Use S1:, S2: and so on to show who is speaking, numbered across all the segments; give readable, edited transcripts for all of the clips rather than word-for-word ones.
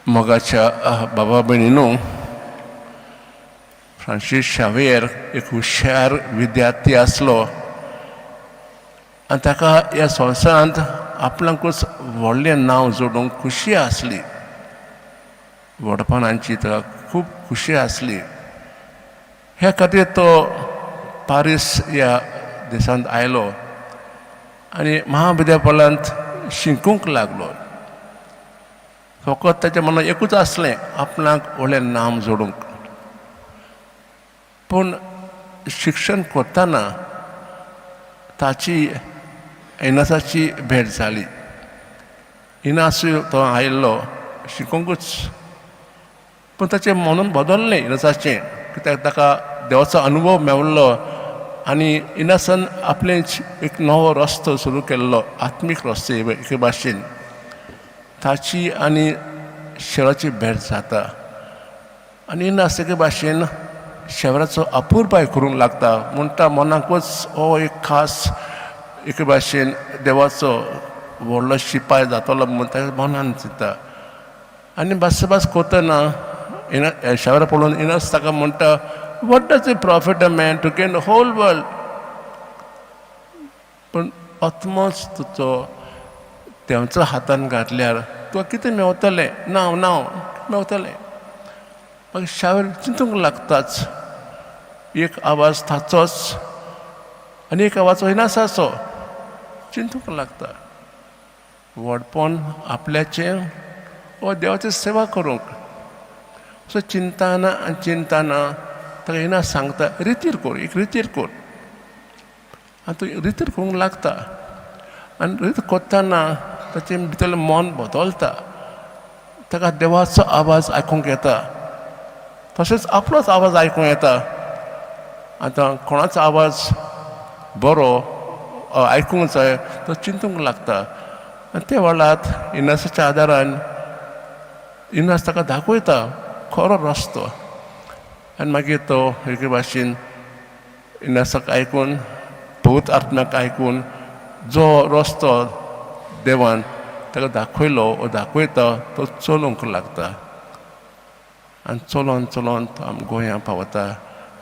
S1: मोगाच्या बाबा भयणीनू, फ्रांसीस शावेर एक हुशार विद्यार्थी आसलो आनी ताका ह्या संवसारांत आपणाकूच व्हडलें नांव जोडूंक खुशी आसली. व्हडपणांची ताका खूब खुशी आसली. ह्या खातीर तो पारीस ह्या देशांत आयलो आनी महाविद्यालयांत शिकूंक लागलो. फकत ताच्या मनांत एकूच आसलें, आपणाक व्हडलें नाम जोडूंक. पूण शिक्षण करतना ताची इनासाची भेट जाली. इनास तो आयिल्लो शिकोंकूच, पूण ताचें मनून बदल्लें इनासाचें, कित्याक ताका देवाचो अनुभव मेवल्लो आनी इनासान आपलें एक नवो रस्तो सुरू केल्लो, आत्मीक रस्तो एके भाशेन. ताची आनी शेवराची भेट जाता आनी इनास एके भाशेन शेवराचो अपुरबाय करूंक लागता. म्हणटा, मनाकूच हो एक खास एके भाशेन देवाचो व्हडलो शिपाय जातलो म्हूण ताच्या मनान चिंता. आनी भासाभास करतना इना शेवरा पळोवन इनास ताका म्हणटा, "What does it profit a man to gain the whole world, पूण आत्मोच तुजो देवाच्या हातान घातल्यार तुका कितें मेवतलें? नांव नांव मेवतलें?" मागीर शावेर चिंतूंक लागताच. एक आवाज ताचोच आनी एक आवाज इनासाचो. चिंतूंक लागता, व्हडपण आपल्याचें वो देवाची सेवा करूंक? सो चिंताना आनी चिंताना ताका इनास सांगता, "रितीर कर, एक रितीर कर." आनी तो रितीर करूंक लागता आनी रितीर करतना ताचें भितरलें मन बदलता. ताका देवाचो आवाज आयकूंक येता, तशेंच आपलोच आवाज आयकूंक येता. आतां कोणाचो आवाज बरो आयकूंक जाय, तो चिंतूंक लागता. आनी ते वेळार इनासाच्या आदारान इनास ताका दाखयता खरो रस्तो. आनी मागीर तो एके भाशेन इनासाक आयकून, पवित्र आत्म्याक आयकून, जो रस्तो देवान ताका दाखयलो वो दाखयता, तो चलूंक लागता. आनी चलोन चलोन तो आम गोंया पावता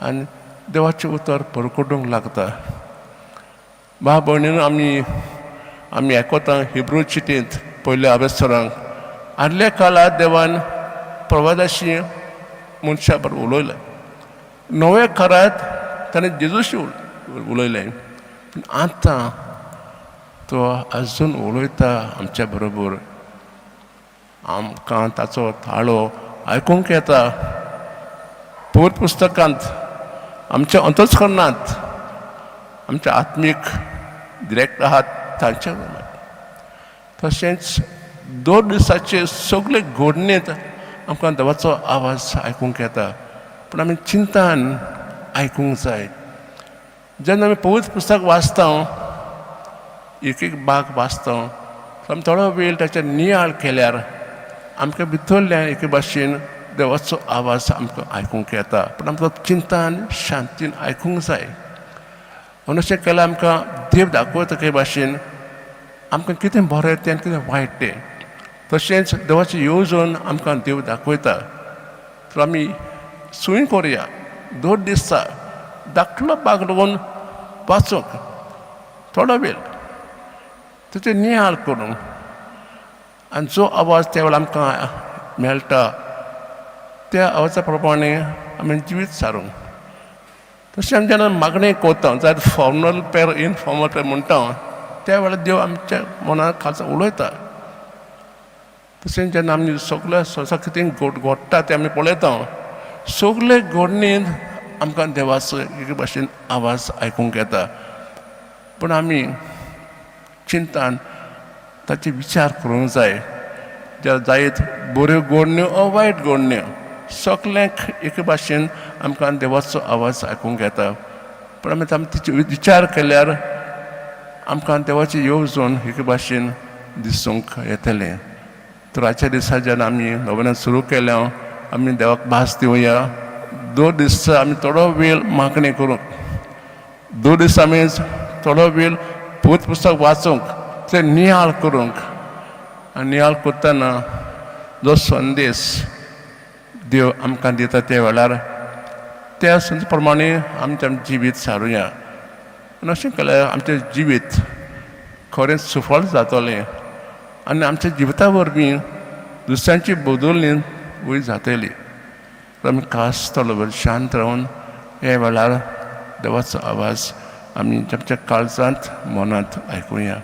S1: आनी देवाचें उतर परकोटूंक लागता. भाव भयणीन, आमी आमी आयकता हिब्रू चिटींत पयल्या अबेसरांक, आदल्या काळार देवान प्रवादाशी मनशा बरोबर उलयलें, नव्या काळांत ताणें जेजूशी उलयलें, पूण आतां तो आजून उलयता आमच्या बरोबर. आमकां ताचो ताळो आयकूंक येता पवित्र पुस्तकांत, आमच्या अंतस्करणांत, आमच्या आत्मीक डिरेक्ट आहात तांच्या. तशेंच 2 दिसाचे सगळे घडणेंत आमकां देवाचो आवाज आयकूंक येता, पूण आमी चिंतान आयकूंक जाय. जेन्ना आमी पवित्र पुस्तक वाचता, एक एक भाग वाचता, आमी थोडो वेळ ताचेर नियाळ केल्यार आमकां भितरल्यान एके भाशेन देवाचो आवाज आमकां आयकूंक येता, पूण आमकां चिंतान शांतीन आयकूंक जाय. म्हणून अशें केल्यार आमकां देव दाखयता एके भाशेन आमकां कितें बरें तें आनी कितें वायट तें. तशेंच देवाची येवजण आमकां देव दाखयता. तर आमी सुय करुया, 2 दिसा धाकटलो भाग लागून वाचूंक थोडो वेळ, ताचेर नियाळ करूंक आनी जो आवाज त्या वेळार आमकां मेळटा, त्या आवाजा प्रमाणे आमी जिवीत सारूंक. तशें आमी जेन्ना मागणें करता, जाल्यार फॉर्मल प्रेयर, इनफॉर्मल प्रेयर म्हणटा, त्या वेळार देव आमच्या मनाक खासा उलयता. तशें जेन्ना आमी सगळे संवसार कितें घडटा तें आमी पळयता, सगळे घडणेंत आमकां देवाचो एके भाशेन आवाज आयकूंक येता, पूण आमी चिंतान ताचे विचार करूंक जाय. ज्या जायत बऱ्यो घडण्यो ओ वायट घडण्यो, सगल्यांक एके भाशेन आमकां देवाचो आवाज आयकूंक येता, पूण आमी आमी तिचे विचार केल्यार आमकां देवाची येवजण एके भाशेन दिसूंक येतलें. तर आजच्या दिसा जेन्ना आमी नव्यान सुरू केल्या, आमी देवाक भास दिवया. 2 दीस आमी थोडो वेळ मागणें करूंक, 2 दीस आमी थोडो वेळ पवित्र पुस्तक वाचूंक, तें नियाळ करूंक. आनी नियाळ करतना जो संदेश देव आमकां दिता त्या वेळार त्या संदेश प्रमाणे आमचें आमचें जिवीत सारुया. आनी अशें केल्यार आमचें जिवीत खरेंच सुफळ जातलें आनी आमच्या जिविता वरवीं दुसऱ्यांची बदलणी वयर जातली. आमी खास थोडो वेळ शांत रावन ह्या वेळार देवाचो आवाज आमी आमच्या काळजांत, मनांत आयकुया.